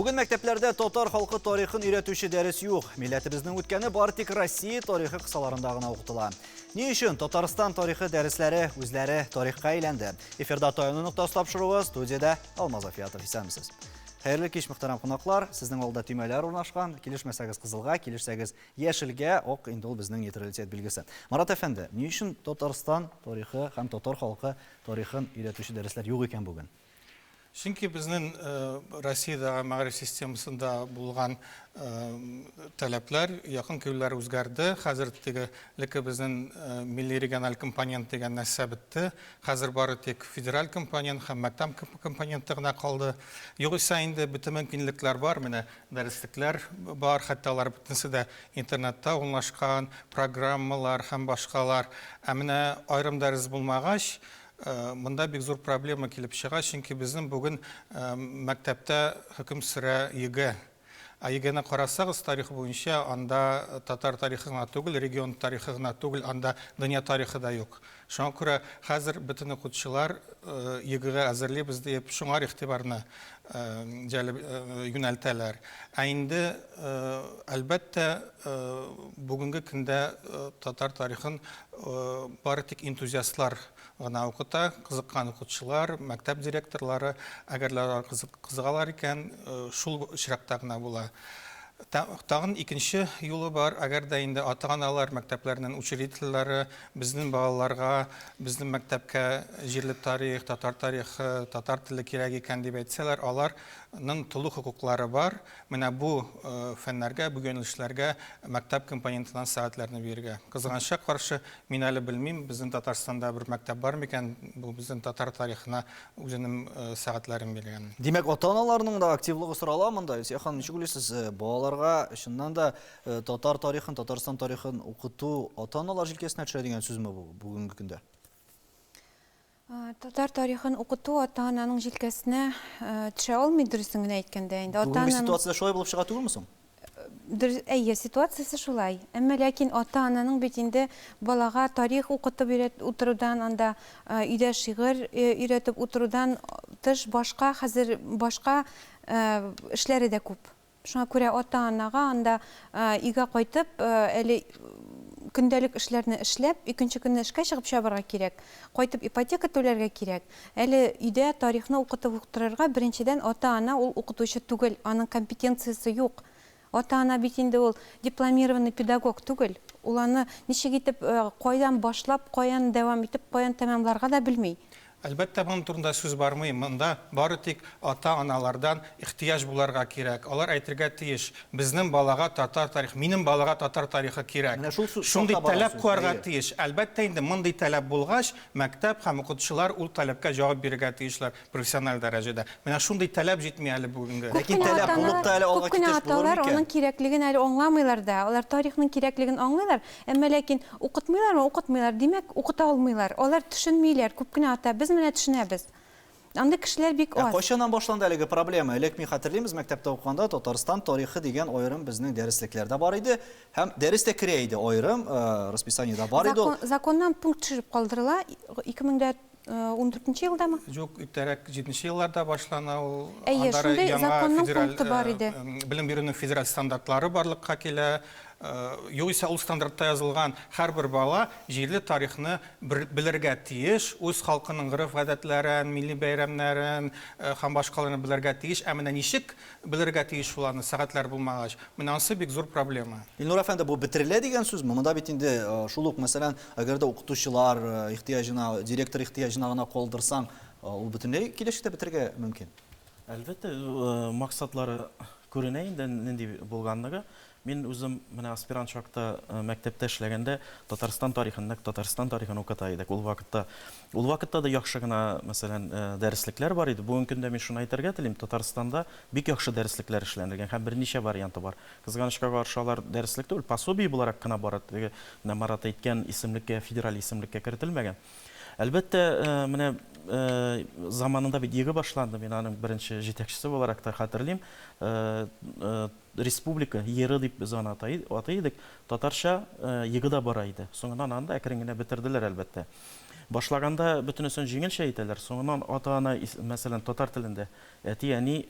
Бүген мәктәпләрдә татар халкы тарихын өйрәтүче дәрес юк. Милләтебезнең үткәне бары тик Россия тарихы кысаларында гына укытыла. Ни өчен Татарстан тарихы дәресләре үзләре тарихка әйләнде? Эфирда Таяну ноктасы тапшыруы, студиядә Алмаз Афиятов. Исәнмесез. Хәерле кич, мөхтәрәм кунаклар. Сезнең алда төймәләр урнашкан. Килешмәсәгез кызылга, килешсәгез яшелгә, ак инде ул безнең нейтралитет билгесе. Марат әфәнде, ни өчен Татарстан тарихы һәм татар халкы тарихын өйрәтүче дәресләр юк икән бүген? Чөнки безнең Россиядәге мәгариф системасында булган таләпләр якын килүләр үзгәрде. Хәзер теге элекке безнең милли региональ компонент дигән нәрсә бетте. Хәзер бары тик федераль компонент һәм мәктәп компоненты гына калды. Югыйсә инде бөтен мөмкинлекләр бар, менә дәреслекләр бар, хәтта алар бөтенесе дә интернетта урнашкан, программалар һәм башкалар. Ә менә аерым дәрес булмагач, Монда бик зур проблема килеп чыга, чөнки безнең бүген мәктәптә хөкем сөрә ЕГЭ. Ә ЕГЭны карасагыз, тарих буенча анда татар тарихы гына түгел, регион тарихы гына түгел, анда дөнья тарихы да юк. Шуңа күрә хәзер бөтен укытучылар ЕГЭга әзерлибез диеп, шуңар игътибарны җәлеп юнәлтәләр. Ә инде, әлбәттә, бүгенге көндә татар тарихын бары тик энтузиастлар гына укыта, кызыккан укытучылар, мәктәп директорлары, әгәр дә алар кызыгалар икән, шул очракта гына була. Тагын икенче юлы бар, әгәр дә инде ата-аналар, мәктәпләрнең учредительләре безнең балаларга, безнең мәктәпкә җирле тарих, татар тарихы, татар теле кирәк икән дип әйтсәләр, аларның тулы хокуклары бар. Менә бу фәннәргә, бу юнәлешләргә мәктәп компонентыннан сәгатьләрне бирергә. Кызганычка каршы, мин әле белмим, безнең Татарстанда бер мәктәп бар микән, бу безнең татар тарихына үзенең сәгатьләрен биргән. Димәк, ата-аналарның да активлыгы сорала монда. Илсөя ханым, ничек уйлыйсыз, балаларга чыннан да татар тарихын, Татарстан тарихын укыту ата-аналар җилкәсенә төшә дигән сүзме бу бүгенге көндә? Татар тарихын укыту ата-ананың җилкәсенә төшә алмый, дөресен генә әйткәндә инде. Бүгенге ситуация шулай булып чыга түгелме соң? Дөрес, әйе, ситуациясе шулай. Әмма ләкин ата-ананың бит инде балага тарих укытып өйрәт утырудан, анда өйдә шигырь өйрәтеп утырудан тыш башка хәзер башка эшләре дә күп. Шуңа күрә ата-анага анда өйгә кайтып, әле көндәлек эшләрне эшләп, икенче көнне эшкә чыгып чабарга кирәк, кайтып ипотека түләргә кирәк. Әле өйдә тарихны укытып утырырга, беренчедән, ата-ана ул укытучы түгел, аның компетенциясе юк. Ата-ана бит инде ул дипломированный педагог түгел. Ул аны ничек итеп, кайдан башлап, каян дәвам итеп, каян тәмамларга да белми. Әлбәттә, моның турында сүз бармый. Монда бары тик ата-аналардан ихтыяҗ буларга кирәк. Алар әйтергә тиеш, безнең балага татар тарихы, минем балага татар тарихы кирәк. Менә шул сүз Шундый хакта бара таләп сүз, куярга әйе. тиеш. Әлбәттә инде, мондый таләп булгач, мәктәп һәм укытучылар ул таләпкә җавап бирергә тиешләр профессиональ дәрәҗәдә. Менә шундый таләп җитми әле бүгенге. Күп Ләкин кенә таләп булып ата-аналар, та әле алга күп кенә китеш булыр аталар микән? аның кирәклеген әле аңламыйлар да. Алар тарихның кирәклеген аңлыйлар, Әмма ләкин укытмыйлармы? Укытмыйлар. Димәк, укыта алмыйлар. Алар төшенмиләр, күп кенә ата. Без менә төшенәбез. Андый кешеләр бик Ә аз. кайчаннан башланды әлеге проблема? Элек мин хәтерлим, без мәктәптә укыганда Татарстан тарихы дигән аерым безнең дәреслекләрдә бар иде. Һәм дәрес тә керә иде аерым, расписаниедә бар иде ул. Закон, законнан пункт төшереп калдырыла, 2014 нче елдамы? Юк, иртәрәк, җиденче елларда башлана ул. Әйе, Аннары шундый яңа законның федераль пункты бар иде. белем бирүнең федераль стандартлары барлыкка килә. Югыйсә ул стандартта язылган һәрбер бала җирле тарихны белергә тиеш, үз халкының гореф-гадәтләрен, милли бәйрәмнәрен һәм башкаларны белергә тиеш. Ә менә ничек белергә тиеш ул аны, сәгатьләр булмагач? Менә анысы бик зур проблема. Илнур әфәнде, бу бетерелә дигән сүзме? Монда бит инде шул ук, мәсәлән, әгәр дә укытучылар ихтыяҗына, директор ихтыяҗына гына калдырсаң, ул бөтенләй киләчәктә бетерергә мөмкин. Әлбәттә, максатлары күренә инде, нинди булганлыгы. Мин үзем менә аспирант чакта мәктәптә эшләгәндә Татарстан тарихын, нәкъ Татарстан тарихын укыта идек. Ул вакытта, ул вакытта да яхшы гына, мәсәлән, дәреслекләр бар иде. Бүгенге көндә мин шуны әйтергә телим, Татарстанда бик яхшы дәреслекләр эшләнелгән һәм берничә варианты бар. Кызганычка каршы, алар дәреслек түгел, пособие буларак кына бара, теге менә Марат әйткән исемлеккә, федераль исемлеккә кертелмәгән. Әлбәттә, менә заманында бит ЕГЭ башланды, мин аның беренче җитәкчесе буларак та хәтерлим. Республика ЕРы дип без аны атай идек. Татарча ЕГЭ да бара иде. Соңыннан аны да әкрен генә бетерделәр, әлбәттә. Башлаганда бөтенесен җиңелчә әйтәләр, соңыннан ата-ана, мәсәлән, татар телендә әти-әни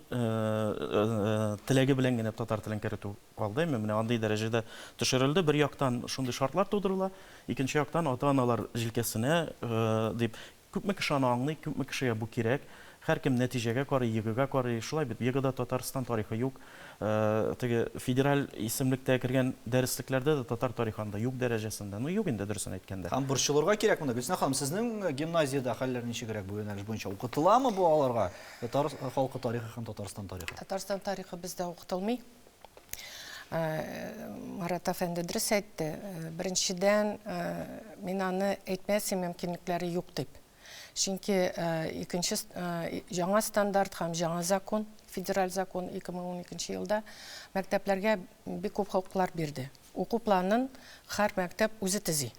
теләге белән генә татар телен кертү калды. Әмма менә андый дәрәҗәдә төшерелде. Бер яктан шундый шартлар тудырыла, икенче яктан ата-аналар җилкәсенә дип. Күпме кеше аны аңлый, күпме кешегә бу кирәк. Һәркем нәтиҗәгә карый, ЕГЭга карый. Шулай бит, ЕГЭда Татарстан тарихы юк. Теге федераль исемлектә кергән дәреслекләрдә дә татар тарихы анда юк дәрәҗәсендә. Ну, юк инде, дөресен әйткәндә. Һәм борчылырга кирәк монда. Гөлсинә ханым, сезнең гимназиядә хәлләр ничегрәк бу юнәлеш буенча? Укытыламы бу аларга татар халкы тарихы һәм Татарстан тарихы? Татарстан тарихы бездә укытылмый. Марат әфәнде дөрес әйтте. Беренчедән, мин аны әйтмәс идем мөмкинлекләре юк дип. Чөнки икенче яңа стандарт һәм яңа закон, федераль закон 2012 елда мәктәпләргә бик күп хокуклар бирде. Уку планын һәр мәктәп үзе төзи.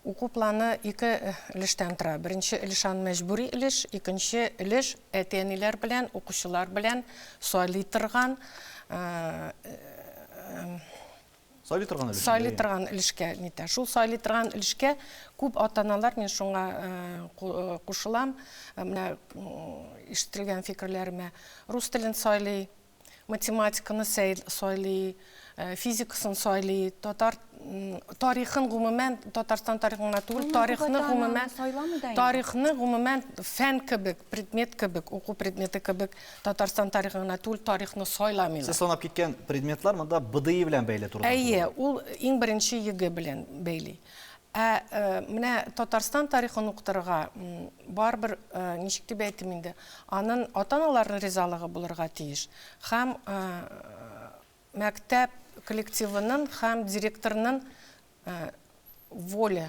Уку планы ике өлештән тора. Беренче өлеш аны мәҗбүри өлеш, икенче өлеш әти-әниләр белән, укучылар белән сайлый торган Сайлый торган өлеш. Сайлый торган өлешкә нитә. Шул сайлый торган өлешкә күп ата-аналар, мин шуңа кушылам, менә ишетелгән фикерләремә, рус телен сайлый, математиканы сайлый, физикасын сайлый, татар тарихын гомумән, Татарстан тарихын гына түгел, тарихны гомумән, тарихны гомумән фән кебек, предмет кебек, уку предметы кебек Татарстан тарихын гына түгел, тарихны сайламыйлар. Сез санап киткән предметлар монда БДИ белән бәйле турыдан. Әйе, ул иң беренче ЕГЭ белән бәйли. Ә менә Татарстан тарихын укытырга барыбер, ничек дип әйтим инде, анын ата-аналарның ризалыгы булырга тиеш һәм мәктәп коллективының һәм директорның воля,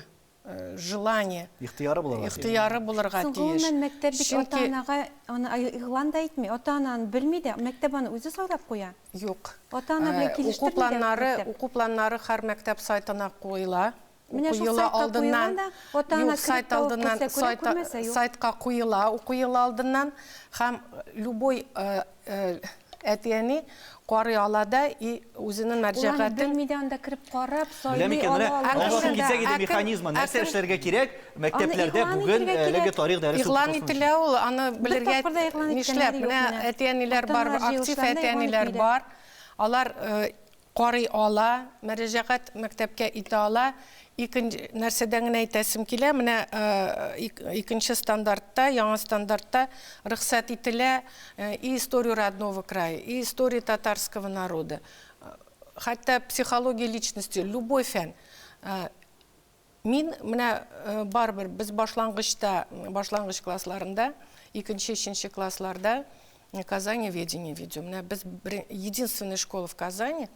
желание, Ихтыяры булырга тиеш. Ихтыяры булырга Соң тиеш. гомумән мәктәп бит Чөнки ата-анага аны игълан да итми, ата-ана аны белми дә, мәктәп аны үзе сайлап куя. Юк. Ата-ана белән Уку килештерми дә планнары, мәктәп. уку планнары һәр мәктәп сайтына куела. Менә Уку шул елы сайтка куела алдыннан, да, ата-ана юк, кереп сайт тә ук алдыннан, күрсә күрә, сайт, күрмәсә юк. сайтка куела уку елы алдыннан һәм любой әти-әни карый ала да и үзенең Ул аны мәрҗәгатен белми дә, анда кереп карап, Беләм сайлый икән, менә ала Ә аңлатып кем- китсәк иде ә кем- механизмы, ә нәрсә кем- эшләргә кирәк мәктәпләрдә игълан бүген итәргә әлеге кирәк. тарих дәресе Игълан укытылсын өчен. ителә ул, аны Бер белергә тапкыр да игълан нишләп, иткәннәре юк менә менә. әти-әниләр бар, Ата-аналар актив җыелышларында игълан әти-әниләр итмиләр. бар. Алар карый ала, мөрәҗәгать мәктәпкә итә ала. Икенче нәрсәдән генә әйтәсем килә, менә икенче стандартта, яңа стандартта рөхсәт ителә и историю родного края, и историю татарского народа, хәтта психология личности, любой фән. Мин менә барыбер без башлангычта, башлангыч классларында, икенче, өченче классларда Казаневедение ведем. Менә без единственная школа в Казани,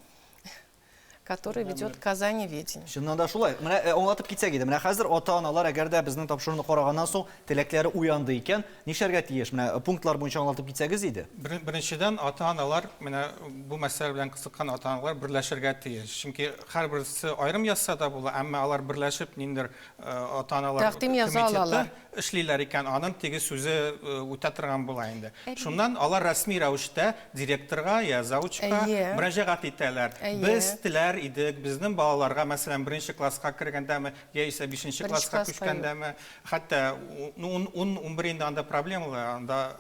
которая ведет Казаневедение. Чыннан да шулай. Менә аңлатып китсәк иде. Менә хәзер ата-аналар әгәр дә безнең тапшыруны караганнан соң теләкләре уянды икән, нишләргә тиеш? Менә пунктлар буенча аңлатып китсәгез иде. Беренчедән, ата-аналар, менә бу мәсьәлә белән кызыккан ата-аналар берләшергә тиеш. Чөнки һәрберсе аерым язса да була, әмма алар берләшеп ниндидер ата-аналар Тәкъдим яза комитеты алалар. эшлиләр икән, аның теге сүзе үтә торган була инде. Шуннан алар рәсми рәвештә директорга я завучка мөрәҗәгать итәләр. Без теләр идек, безнең балаларга, мәсәлән, беренче класска кергәндәме, яисә бишенче Беренче класска класска юк. күчкәндәме, хәтта ну, 10, 11 инде анда проблемалы, анда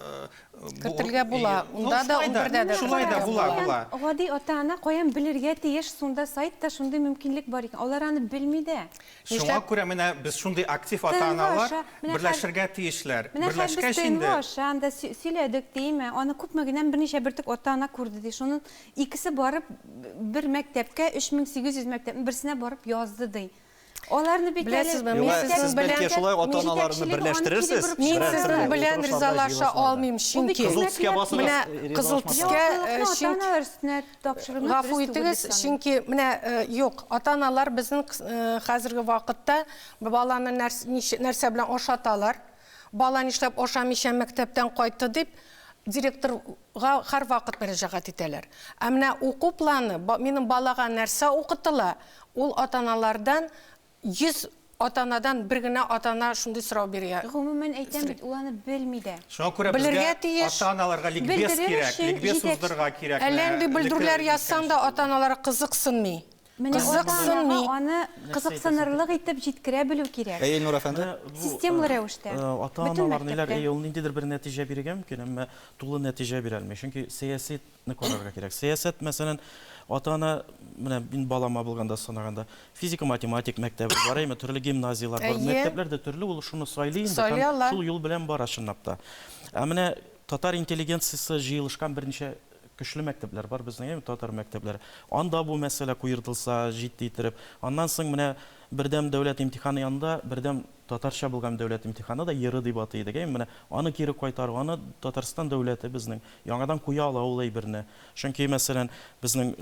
Кертергә була. Унда да, унбердә дә Шулай да кертергә була, була. була. Гади ата-ана каян белергә тиеш, шунда сайтта шундый мөмкинлек бар икән. Алар аны белми дә. Шуңа Нишләп? күрә менә без шундый актив ТНВ ата-аналар аша, менә хәзер берләшергә тиешләр. Менә хәзер без Берләшкәч ТНВ инде аша анда сөйләдек димме, аны күпме генә берничә бөртек ата-ана күрде ди. Шуның икесе барып бер мәктәпкә 3800 мәктәпнең берсенә барып язды ди. Аларны бит әле Беләсезме, мин Юлай, сезнең сез бәлки белән шулай ата-аналарны җитәкчелеге аны кире берләштерерсез? борып Мин чыгара. сезнең белән Утырышларда, ризалаша җыелышларда. алмыйм, Ул бит чөнки Кызыл төскә мәктәп басыгыз, менә кызыл ризалашмасагыз. төскә, Җаваплылыкны чөнки ата-аналар өстенә тапшыруны Гафу дөрес түгел дип итегез, саныйм. чөнки менә юк, ата-аналар безнең хәзерге вакытта баланы нәрсә белән ашаталар, бала нишләп ашамыйча мәктәптән кайтты дип директорга һәрвакыт мөрәҗәгать итәләр. Ә менә уку планы, минем балага нәрсә укытыла, ул ата-аналардан 100 Ата-анадан бер генә ата-ана шундый сорау бирә. Гомумән әйтәм бит, ул аны белми дә. Шуңа күрә Белергә безгә тиеш. ата-аналарга ликбез Белдерер кирәк, өчен ликбез җитәкче- уздырырга кирәк. Әллә Менә нинди белдерүләр элекке язсаң да ата-аналар кызыксынмый. Менә ата-анага Кызыксынмый. аны кызыксынырлык итеп җиткерә белү кирәк. Әйе, Илнур әфәнде. Системалы рәвештә. Бөтен Ата-аналар ниләр, мәктәптә. әйе, ул ниндидер бер нәтиҗә бирергә мөмкин, әмма тулы нәтиҗә бирә алмый. Чөнки сәясәтне карарга кирәк. Сәясәт, мәсәлән, ата-ана, менә мин балама булганда санаганда, Физика-математик мәктәбе бар, әйме, төрле гимназияләр бар. Әйе. Мәктәпләр дә төрле, ул шуны сайлый инде Сайлый һәм ала. шул юл белән бара чынлап та. Ә менә татар интеллигенциясе җыелышкан берничә көчле мәктәпләр бар безнең, әйме, татар мәктәпләре. Анда бу мәсьәлә куертылса, җитди иттереп. Аннан соң менә бердәм дәүләт имтиханы янында бердәм татарча булган дәүләт имтиханы да ЕРЫ дип атый идек, әйме, менә аны кире кайтару, аны Татарстан дәүләте безнең яңадан куя ала ул әйберне. Чөнки, мәсәлән, безнең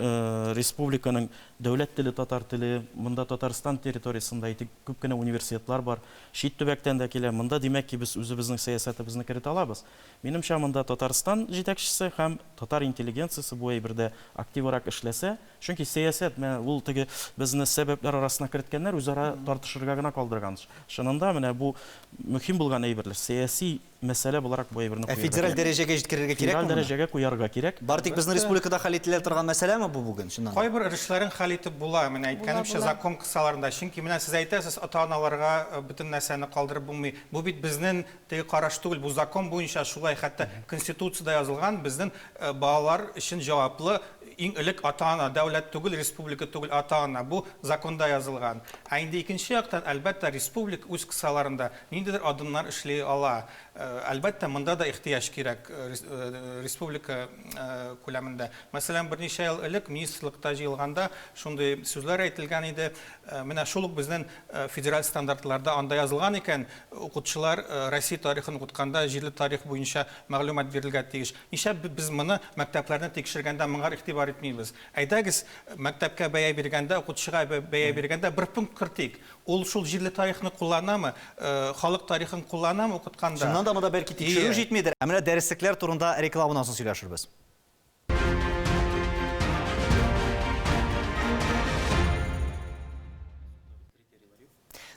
республиканың дәүләт теле татар теле, монда Татарстан территориясендә әйтик, күп кенә университетлар бар, чит төбәктән дә килә. Монда, димәк ки, без үзебезнең сәясәтебезне керетә алабыз. Минемчә, монда Татарстан җитәкчесе һәм татар интеллигенциясе бу әйбердә активрак эшләсә, чөнки сәясәт, менә ул теге безне сәбәпләр арасына керткәннәр, үзара тартышырга гына калдырган. Чынында менә бу мөһим булган әйберләр, сәяси мәсьәлә буларак бу әйберне Ә куярга федераль кирәк. дәрәҗәгә җиткерергә кирәкме Федераль моны? дәрәҗәгә куярга кирәк. Бары тик безнең республикада хәл ителә торган мәсьәләме бу бүген, чыннан да? Кайбер өлешләрен хәл итеп була, менә Була, әйткәнемчә, була. закон кысаларында. Чөнки менә сез әйтәсез, ата-аналарга э, бөтен нәрсәне калдырып булмый. Бу бит безнең теге караш түгел, бу закон буенча шулай, хәтта Конституциядә язылган, безнең э, балалар өчен җаваплы иң элек ата-ана, дәүләт түгел, республика түгел, ата-ана. Бу законда язылган. Ә инде икенче яктан, әлбәттә, республика үз кысаларында ниндидер адымнар эшли ала. Әлбәттә, монда да ихтыяҗ кирәк республика күләмендә. Мәсәлән, берничә ел элек министрлыкта җыелганда шундый сүзләр әйтелгән иде. Менә шул ук безнең федераль стандартларда анда язылган икән, укытучылар Россия тарихын укытканда җирле тарих буенча мәгълүмат бирелгә тиеш. Нишләп без моны мәктәпләрне тикшергәндә моңар игътибар итмибез? Әйдәгез, мәктәпкә бәя биргәндә, укытучыга бәя биргәндә бер пункт кертик. Ул шул җирле тарихны кулланамы, халык тарихын кулланамы укытканда? Чыннан да монда бәлки тикшерү җитмидер. Ә менә дәреслекләр турында рекламадан соң сөйләшербез.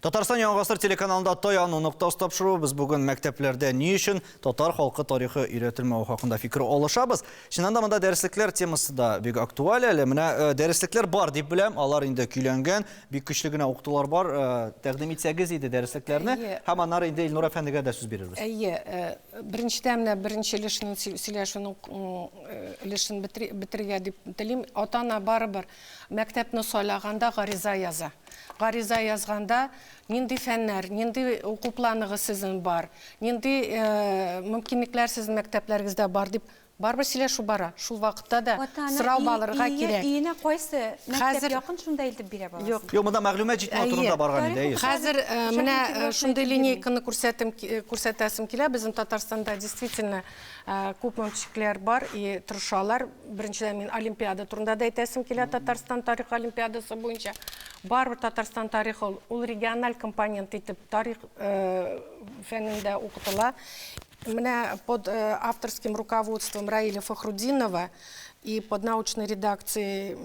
Татарстан Яңа гасыр телеканалында Таяну ноктасы тапшыруы. Без бүген мәктәпләрдә ни өчен татар халкы тарихы өйрәтелмәве хакында фикер алышабыз. Чыннан да монда дәреслекләр темасы да бик актуаль әле. Менә э, дәреслекләр бар дип беләм, алар инде көйләнгән, бик көчле генә укытулар бар. Э, тәкъдим итсәгез иде дәреслекләрне һәм аннары инде Илнур әфәндегә дә сүз бирербез. Әйе, э, беренчедән менә беренче өлешен сөйләшүнең өлешен бетерергә дип телим. Ата-ана барыбер мәктәпне сайлаганда гариза яза. Гариза язганда нинди фәннәр, нинди уку планыгыз сезнең бар, нинди мөмкинлекләр сезнең мәктәпләрегездә бар дип барыбер сөйләшү бара. Шул вакытта да сорау алырга кирәк. Өенә кайсы мәктәп якын, шунда илтеп бирә баласын. Юк. Юк, монда мәгълүмат җитмәү турында барган иде, әйе. Хәзер менә шундый линейканы күрсәтәсем килә. Безнең Татарстанда действительно күп мөмкинлекләр бар и тырышалар. Беренчедән, мин олимпиада турында да әйтәсем килә, Татарстан тарихы олимпиадасы буенча. Барыбер Татарстан тарихы ул, ул региональ компонент итеп тарих фәнендә укытыла. Менә под авторским руководством Раиля Фахрутдинова и под научной редакцией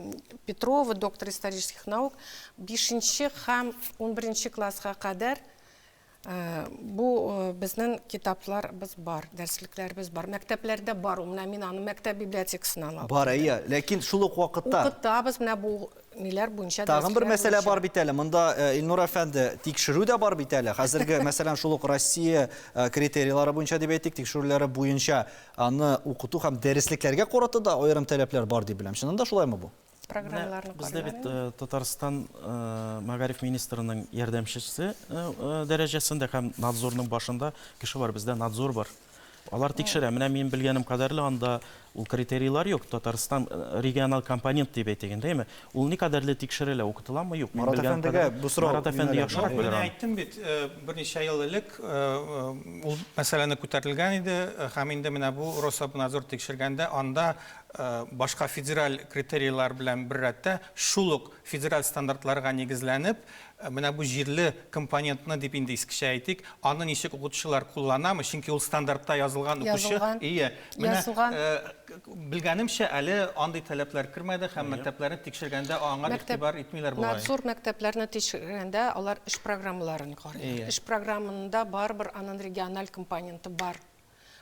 Петрова, доктора исторических наук, бишенче һәм унберенче класска кадәр Бу безнең китапларыбыз бар, дәреслекләребез бар. Мәктәпләрдә бар ул. Менә мин аны мәктәп библиотекасыннан алдым. Бар, әйе. Ләкин шул ук вакытта Укытабыз менә бу ниләр буенча, Тагын бер дәреслекләр мәсьәлә буенча. бар бит әле. Монда, Илнур әфәнде, тикшерү дә бар бит әле. Хәзерге, мәсәлән, шул ук Россия критерийлары буенча дип әйтик, тикшерүләре буенча аны укыту һәм дәреслекләргә карата да аерым таләпләр бар дип беләм. Чыннан да шулаймы бу? Программаларны Бездә бит карыйлар. Татарстан мәгариф министрының ярдәмчесе дәрәҗәсендә һәм надзорның башында кеше бар. Бездә надзор бар. Алар тикшерә. Менә мин белгәнем кадәрле анда ул критерийлар юк. Татарстан региональ компонент дип әйтик инде, әйме? Ул никадәрле тикшерелә, укытыламы, юк? Мин Марат белгән әфәндегә кадәр бу сорау Марат әфәнде юнәлә. яхшырак белер Менә аны. әйттем бит, берничә ел элек ул мәсьәләне күтәрелгән иде һәм инде менә бу Рособрнадзор тикшергәндә анда башка федераль критерийлар белән бер рәттә шул ук федераль стандартларга нигезләнеп, менә бу җирле компонентны дип инде искечә әйтик, аны ничек укытучылар кулланамы, чөнки ул стандартта язылган укучы, Язылган. ие, менә Язылган. белгәнемчә, әле андый таләпләр кермәде һәм мәктәпләрне тикшергәндә аңа Мәктәп игътибар итмиләр бугай. Надзор мәктәпләрне тикшергәндә алар эш программаларын карыйлар. Ие. Эш программында барыбер аның региональ компоненты бар.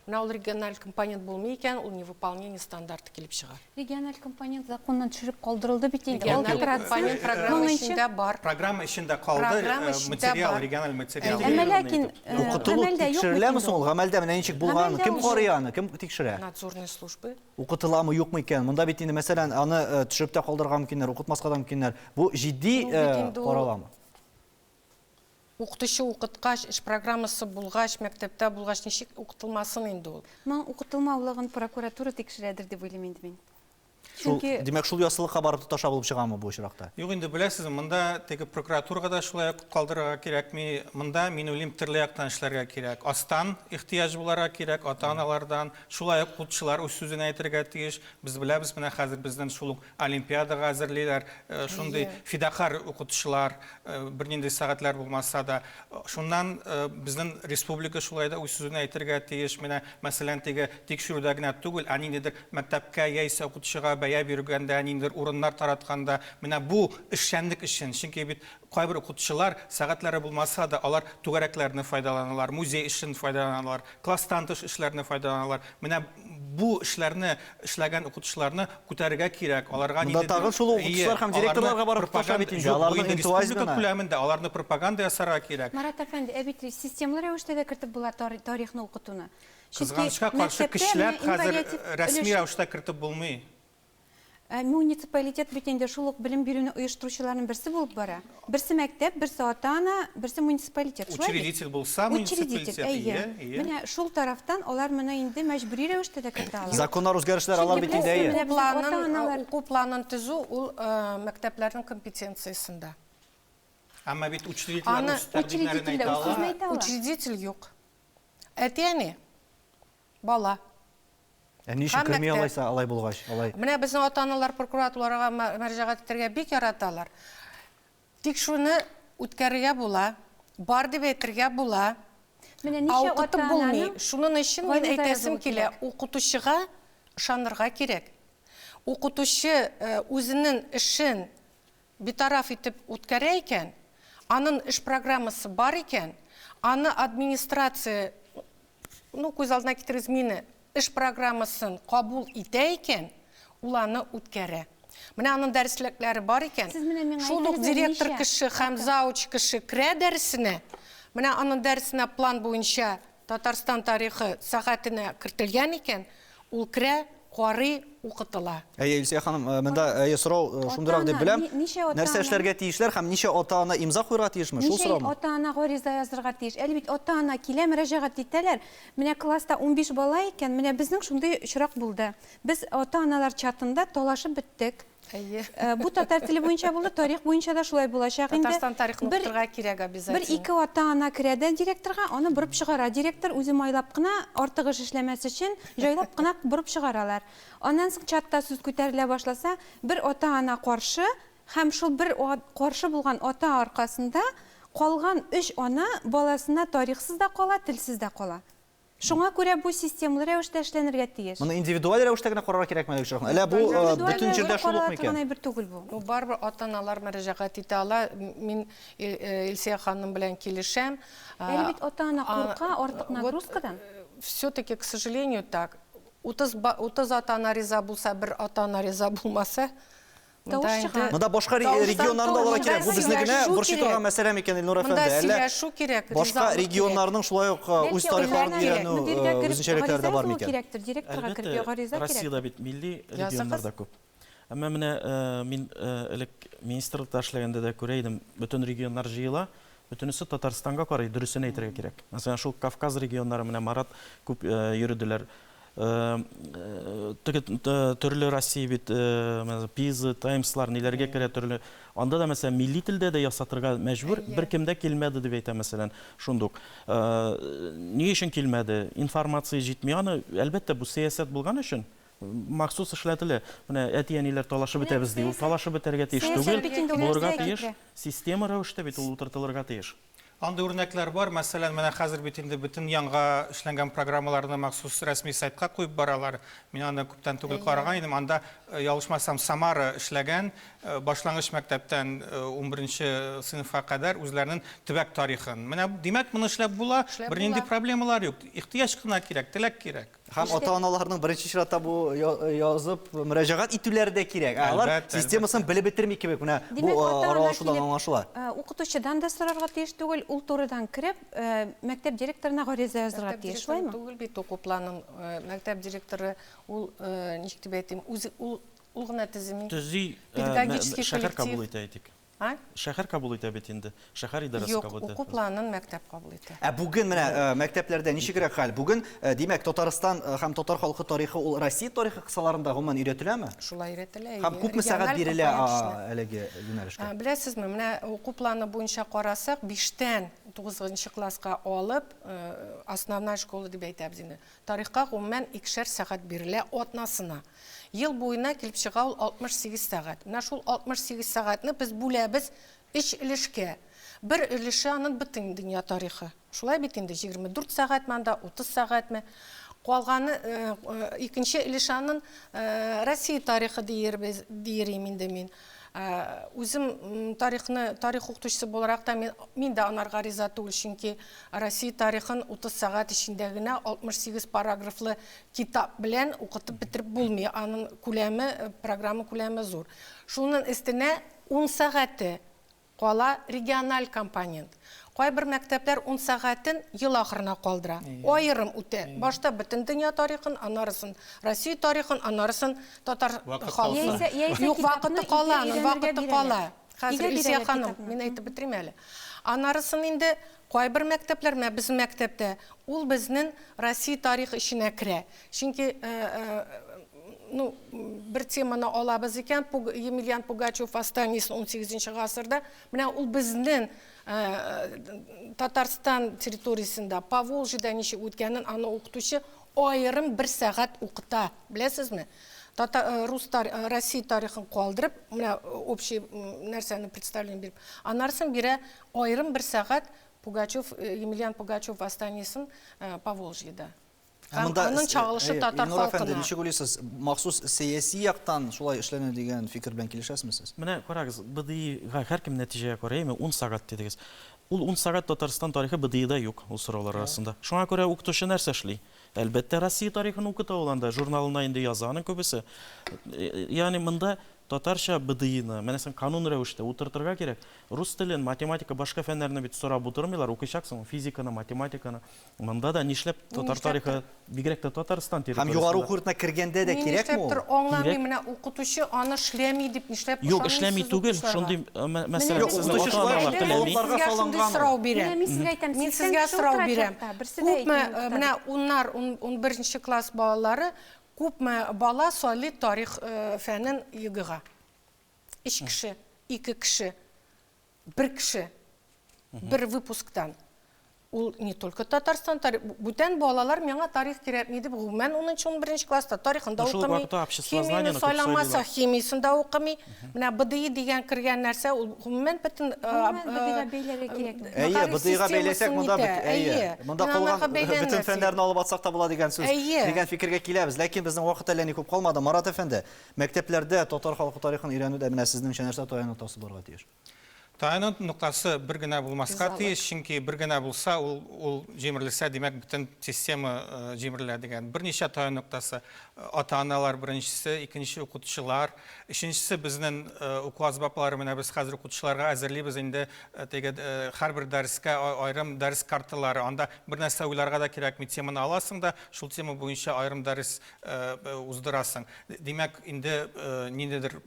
Менә ул региональ компонент булмый икән, ул невыполнение стандарты килеп чыга. Региональ компонент законнан төшереп калдырылды бит инде. Региональ 6% компонент программа моңынчы. эчендә бар. Программа эчендә калды, Программа эчендә материал, бар. региональ материал. Әмма ләкин Укытылу гамәлдә юк бит тикшереләме инде соң ул? ул. Гамәлдә менә ничек булган? Гамәлдә Кем ул карый юк. аны? Кем тикшерә? Надзорные службы. Укытыламы, юкмы икән? Монда бит инде, мәсәлән, аны төшереп тә калдырырга мөмкиннәр, укытмаска да мөмкиннәр. Бу җитди Ул бит инде ул караламы? Укытучы укыткач, эш программасы булгач, мәктәптә булгач, ничек укытылмасын инде ул? Моның укытылмаулыгын прокуратура тикшерәдер дип уйлыйм инде мин. Шул, Чөнки димәк, шул яссылыкка барып тоташа булып чыгамы бу очракта? Юк инде, беләсезме, монда теге прокуратурага да шулай ук калдырырга кирәкми. Монда, мин уйлыйм, төрле яктан эшләргә кирәк. Астан ихтыяҗ буларга кирәк, ата-аналардан. Шулай ук укытучылар үз сүзен әйтергә тиеш. Без беләбез, менә хәзер безнең шул ук олимпиадага әзерлиләр, шундый фидакарь укытучылар, бернинди сәгатьләр булмаса да. Шуннан безнең республика шулай да үз сүзен әйтергә тиеш. Менә, мәсәлән, теге тикшерүдә генә түгел, ә ниндидер мәктәпкә яисә укытучыга бәя биргәндә, ниндидер урыннар таратканда, менә бу эшчәнлек өчен, чөнки бит кайбер укытучылар сәгатьләре булмаса да, алар түгәрәкләрне файдаланалар, музей эшен файдаланалар, класстан тыш эшләрне файдаланалар. Менә бу эшләрне эшләгән укытучыларны күтәрергә кирәк. Аларга Монда ниндидер тагын шул ук Ие, укытучылар һәм аларны директорларга барып тоташа пропаганда бит инде. Юк, бу Аларның инде республика энтузиазмына. күләмендә аларны пропаганда ясарга кирәк. Марат әфәнде, ә бит системалы рәвештә дә кертеп була тарихны укытуны. Чөнки Кызганычка каршы, мәктәптә көчләп менә хәзер инвариатив рәсми өлеш рәвештә кертеп булмый. Муниципалитет бит инде шул ук белем бирүне оештыручыларның берсе булып бара. Берсе мәктәп, берсе ата-ана, берсе муниципалитет. Шулай бит? Учредитель булса, Учредитель, муниципалитет, әйе. ие, ие. Менә шул тарафтан алар моны инде мәҗбүри рәвештә дә кертә ала. Законнар үзгәрешләр алар Чөнки бит инде, әйе. беләсезме, менә безнең ата-аналар Уку планын төзү ул мәктәпләрнең компетенциясендә. Әмма бит учредительләр Аны үз тәкъдимнәрен учредительләр әйтә үз сүзен ала. әйтә ала. Учредитель юк. Әти-әни, бала. Ә ни өчен Һәм керми мәктәп. алайса, алай булгач, алай? Менә безнең ата-аналар прокуратурага мөрәҗәгать итәргә бик яраталар. Тик шуны үткәрергә була, бар дип әйтергә була. Менә Ә ничә укытып булмый. ата-ананың Шуның өчен мин гариза әйтәсем язуы килә, кирәк. укытучыга ышанырга кирәк. Укытучы үзенең эшен битараф итеп үткәрә икән, аның эш программасы бар икән, аны администрация, ну, күз алдына китерегез мине, эш программасын кабул итә икән, ул аны үткәрә. Менә аның дәреслекләре бар икән, Сез менә миңа шул ук әйтегез әле, директор ничә? кеше һәм зауч кеше керә дәресенә, менә аның дәресенә план буенча Татарстан тарихы сәгатенә кертелгән икән, ул керә, карый, укытыла. Әйе, Илсөя ханым, монда, әйе, сорау шундыйрак дип Ата-ана, беләм. ничә ата-ана? Нәрсә эшләргә тиешләр һәм ничә ата-ана имза куярга тиешме? Шул Ничә сораумы? ата-ана гариза язырга тиеш? Әле бит ата-ана килә, мөрәҗәгать итәләр. Менә класста 15 бала икән, менә безнең шундый очрак булды. Без ата-аналар чатында талашып беттек. Әйе. Бу татар теле буенча булды, тарих буенча да шулай булачак инде. Татарстан тарихын укытырга кирәк обязательно. Бер ике ата-ана керә дә директорга, аны борып чыгара. Директор үзе майлап кына, артык эш эшләмәс өчен, җайлап кына борып чыгаралар. Аннан соң чатта сүз күтәрелә башласа, бер ата-ана каршы һәм шул бер каршы булган ата аркасында калган өч ана баласына тарихсыз да кала, телсез дә кала. Шуңа күрә бу системалы рәвештә эшләнергә тиеш. Моны индивидуаль рәвештә генә карарга кирәкме әлеге очракны? Әллә бу, Индивидуаль бөтен җирдә рәвештә шул ук карала микән? торган әйбер түгел бу. Бу барыбер ата-аналар мөрәҗәгать итә ала. Мин Илсөя ханым белән килешәм. Әле бит ата-ана курка артык нагрузкадан. Все-таки, к сожалению, так. 30 ата-ана риза булса, бер ата-ана риза булмаса, Тавыш монда чыга. инде Монда башка Тавыштан регионнарны да алырга кирәк. Бу тавыш безне генә сөйләшү борчый торган кирәк. мәсьәлә микән, Илнур Монда әфәнде? Әллә сөйләшү кирәк, башка ризалык кирәк. регионнарның шулай ук үз Бәлки тарихларын аларны өйрәнү, мөдиргә кереп үзенчәлекләре дә гариза бар язу микән? кирәктер, директорга кереп Әлбәттә, гариза кирәк. Россиядә бит милли Языгыз. регионнар да күп. Әмма менә мин элек министрлыкта эшләгәндә дә күрә идем, бөтен регионнар җыела, бөтенесе Татарстанга карый, дөресен әйтергә кирәк. Мәсәлән, шул Кавказ регионнары менә Марат күп йөрделәр. Теге төрле Россия бит, Пиза, Таймслар, ниләргә керә төрле. Анда да, мәсәлән, милли телдә дә ясатырга мәҗбүр, бер кем дә килмәде дип әйтә, мәсәлән, шундук. Ни өчен килмәде? Информация җитми аны, әлбәттә, бу сәясәт булган өчен. Махсус эшләтелә. Менә әти-әниләр талашып бетәбез ди. Ул талашып бетәргә тиеш түгел, булырга тиеш. Система рәвештә бит ул утыртылырга тиеш. Андый үрнәкләр бар. Мәсәлән, менә хәзер бит инде бөтен яңа эшләнгән программаларны махсус рәсми сайтка куеп баралар. Мин аны күптән түгел караган идем. Анда, ялгышмасам, Самара эшләгән башлангыч мәктәптән унберенче сыйныфка кадәр үзләренең төбәк тарихын. Менә, димәк, моны эшләп була, бернинди проблемалар юк. Ихтыяҗ кына кирәк, теләк кирәк. Һәм ата-аналарның беренче чиратта бу язып мөрәҗәгать итүләре дә кирәк. Ә алар системасын белеп бетерми кебек. Менә бу аралашудан аңлашыла. Укытучыдан да сорарга тиеш түгел, ул турыдан кереп, мәктәп директорына гариза язырга тиеш, шулаймы? Мәктәп директоры түгел бит уку планын. Мәктәп директоры ул, ничек дип әйтим, үзе ул гына төземи. Төзи, шәһәр кабул итә, әйтик. А? Шәһәр кабул итә бит инде. Шәһәр идарәсе Юк, кабул итә. уку планын мәктәп кабул итә. Ә бүген менә мәктәпләрдә ничегрәк хәл? Бүген, димәк, Татарстан һәм татар халкы тарихы ул Россия тарихы кысаларында гомумән өйрәтеләме? Шулай өйрәтелә, Һәм әйе. күпме сәгать Региональ бирелә компонент эшенә. әлеге юнәлешкә? Беләсезме, менә уку планы буенча карасак, биштән тугызынчы класска алып, основная школа дип әйтәбез инде. Тарихка гомумән икешәр сәгать бирелә атнасына. Ел буена килеп чыга ул 68 сәгать. Менә шул 68 сәгатьне без бүләбез өч өлешкә. Бер өлеше анын бөтен дөнья тарихы. Шулай бит инде, 24 сәгатьме анда, 30 сәгатьме. Калганы, икенче өлеше анын Россия тарихы диербез, диерим инде мин. Үзем тарихны, тарих укытучысы буларак та мин, мин дә анарга риза түгел, чөнки Россия тарихын 30 сәгать эчендә генә 68 параграфлы Китап белән укытып бетереп булмый, аның күләме, программа күләме зур. Шунын өстенә ун сәгате кала региональ компонент. Кайбер мәктәпләр ун сәгатен ел ахырына калдыра. Аерым үтә. Башта бөтен дөнья тарихын, анарысын Россия тарихын, анарысын татар халкын. Юк, вакыты кала аның, вакыты кала. Хәзер Илсөя ханым, мин әйтеп бетерим әле. Анарысын инде Кайбер мәктәпләр, менә безнең мәктәптә, ул безнең Россия тарихы эченә керә. Чөнки, ну, бер теманы алабыз икән, Емельян Пугачев восстаниесен унсигезенче гасырда, менә ул безнең Татарстан территориясендә, Поволжьеда ничек үткәнен аны укытучы аерым бер сәгать укыта, беләсезме? Тата, рус Россия тарихын калдырып, менә общий нәрсәне представление биреп, анарысын бирә Аерым бер сәгать Пугачев, Емельян Пугачев восстаниесен Поволжьеда. Ә монда Аның чагылышы татар Илнур әфәнде, халкына. ничек уйлыйсыз, махсус сәяси яктан шулай эшләнә дигән фикер белән килешәсезме сез? Менә карагыз, БДИга һәркем нәтиҗәгә карый, әйме, ун сәгать дидегез. Ул ун сәгать Татарстан тарихы БДИда юк, ул сораулар арасында. Шуңа күрә укытучы нәрсә эшли? Әлбәттә, Россия тарихын укыта ул анда, журналына инде яза аның күбесе. Ягъни монда Татарча БДИны, менә син канун рәвештә утыртырга кирәк. Рус телен, математика, башка фәннәрне бит сорап утырмыйлар, укыйчаксың, физиканы, математиканы. Монда да нишләп татар тарихы, бигрәк тә Татарстан Һәм югары уку йортына кергәндә дә Мин кирәкме ул? нишләптер аңламыйм, менә укытучы аны эшләми дип нишләп Юк, эшләми ышанмыйсыз түгел, укытучыларга? шундый мәсьәлә, Юк, сезнең укытучы шулай ата-аналар ук теләми. калыпларга Мин сезгә шундый салынган ул. сорау бирәм. Менә мин сезгә әйтәм, Мин 80 сезгә кеше сорау утыра бирәм. чатта, берсе дә Күпме, әйтми укыта менә дип. уннар, унберенче класс балалары Күпме бала сайлый тарих фәнен ЕГЭга? Өч кеше, ике кеше, бер кеше, бер выпусктан. Ул не только Татарстан тарих, бүтән балалар миңа тарих кирәкми дип гомумән унынчы-унберенче класста тарихын да Шул ук укымый, вакытта химияне обществознаниены күп сайламаса сайлыйлар. химиясен дә укымый. Менә БДИ дигән кергән нәрсә ул гомумән бөтен Гомумән БДИга бәйләргә кирәкми. Әйе, БДИга бәйләсәк, монда бит, әйе, монда калган бөтен фәннәрне алып атсак та була дигән сүз, дигән фикергә киләбез. Ләкин безнең вакыт әллә ни күп калмады. Марат әфәнде, мәктәпләрдә татар халкы тарихын өйрәнүдә менә сезнеңчә нәрсә таяну ноктасы булырга тиеш? Таяну ноктасы бер генә булмаска тиеш, чөнки бер генә булса, ул, ул җимерелсә, димәк, бөтен система җимерелә дигән. Берничә таяну ноктасы. Ата-аналар беренчесе, икенче укытучылар, өченчесе безнең уку әсбаплары. Менә без хәзер укытучыларга әзерлибез инде теге һәрбер дәрескә аерым дәрес карталары. Анда бер нәрсә уйларга да кирәкми, теманы аласың да, шул тема буенча аерым дәрес уздырасың. Димәк, инде ниндидер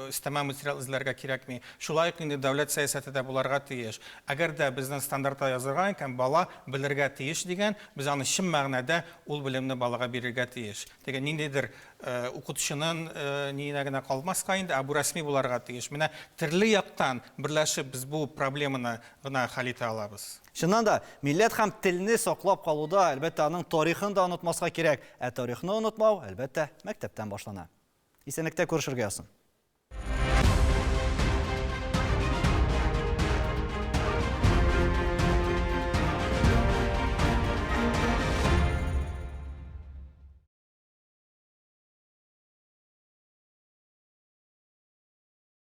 өстәмә материал эзләргә кирәкми. Шулай ук инде дәүләт сәясәте дә буларга тиеш. Әгәр дә безнең стандартта язылган икән, бала белергә тиеш дигән, без аны чын мәгънәдә ул белемне балага бирергә тиеш. Теге ниндидер укытучының ниенә генә калмаска инде, ә бу рәсми буларга тиеш. Менә төрле яктан берләшеп без бу проблеманы гына хәл итә алабыз. Чыннан да, милләт һәм телне саклап калуда, әлбәттә, аның тарихын да онытмаска кирәк. Ә тарихны онытмау, әлбәттә, мәктәптән башлана. Исәнлектә күрешергә язсын.